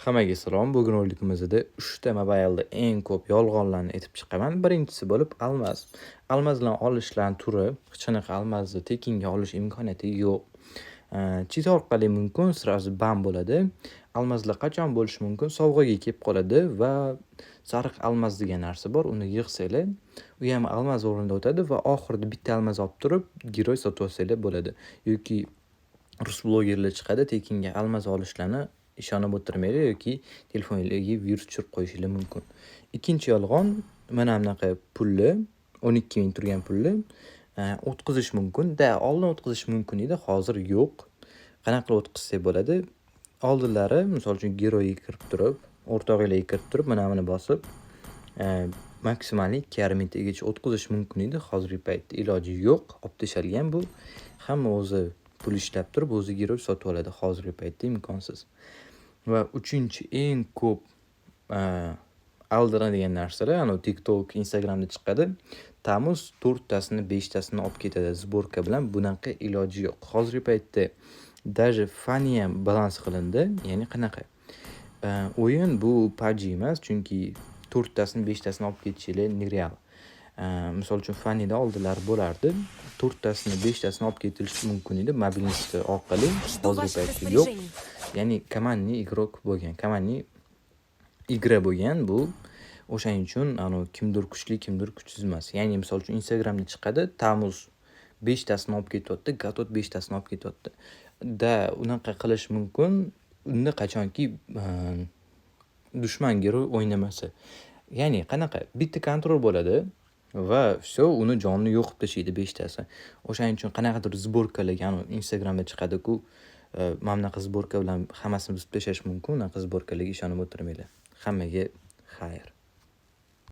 Hammaga salom. Bugun rolikimizda 3 ta mobilda eng ko'p yolg'onlarni aytib chiqaman. Birinchisi bo'lib almaz. Almazlarni olishlar turi, hech qanaqa almazni tekinga olish imkoniyati yo'q. Chit orqali mumkin, сразу ban bo'ladi. Almazlar qachon bo'lishi mumkin? Sovg'aga kelib qoladi va sariq almaz degan narsa bor. Uni yig'sanglar, u ham almaz o'rnida o'tadi va oxirida bitta almaz olib turib, giroy sotib olsanglar bo'ladi. Yoki rus blogerlar chiqadi, tekinga almaz olishlarni ishonib o'tirmanglar yoki telefoninglarga virus tushirib qo'yishinglar mumkin. Ikkinchi yolg'on, mana bunaqa pulni, 12 ming turgan pulni o'tkazish mumkin. Da, oldin o'tkazish mumkin edi, hozir yo'q. Qanaqa qilib o'tkazsak bo'ladi? Oldinlari, misol uchun, giroyga kirib turib, o'rtog'inglarga kirib turib, mana buni bosib, maksimalniy 2,5 mingtagacha o'tkazish mumkin edi. Hozirgi paytda iloji yo'q, olib tashalgan bu. Hamma o'zi pul ishlab turib, o'zi giroy sotib oladi. Hozirgi paytda imkonsiz. Va uchinchi eng ko'p aldanadigan narsalar, anavi TikTok, Instagramda chiqadi. Tamuz to'rttasini, beshtasini olib ketadi сборка bilan. Bunaqa iloji yo'q. Hozirgi paytda даже Fanny ham balans qilindi. Ya'ni qanaqa? O'yin bu PUBG emas, chunki to'rttasini, beshtasini olib ketishinglar нереал. Misol uchun, Fannyda oldinlari bo'lardi. To'rttasini, beshtasini olib ketilishi mumkin edi мобильность orqali. Жду Hozirgi ваших paytda yo'q. распоряжений. Ya'ni командный игрок bo'lgan, командный игра bo'lgan bu. O'shaning uchun anavi kimdir kuchli, kimdir kuchsiz emas. Ya'ni misol uchun, Instagramda chiqadi, Tamuz beshtasini olib ketyapti, Gatot beshtasini olib ketyapti. Da, unaqa qilish mumkin. Unda qachonki dushman giroy o'ynamasa. Ya'ni qanaqa? Bitta контроль bo'ladi va всё, uni jonini yo'q qilib tashlaydi beshtasi. O'shaning uchun qanaqadir сборка larga, anavi Instagramda chiqadi-ku, mana bunaqa сборка bilan hammasini buzib tashlash mumkin. Unaqa сборка larga ishonib o'tirmanglar. Hammaga xayr.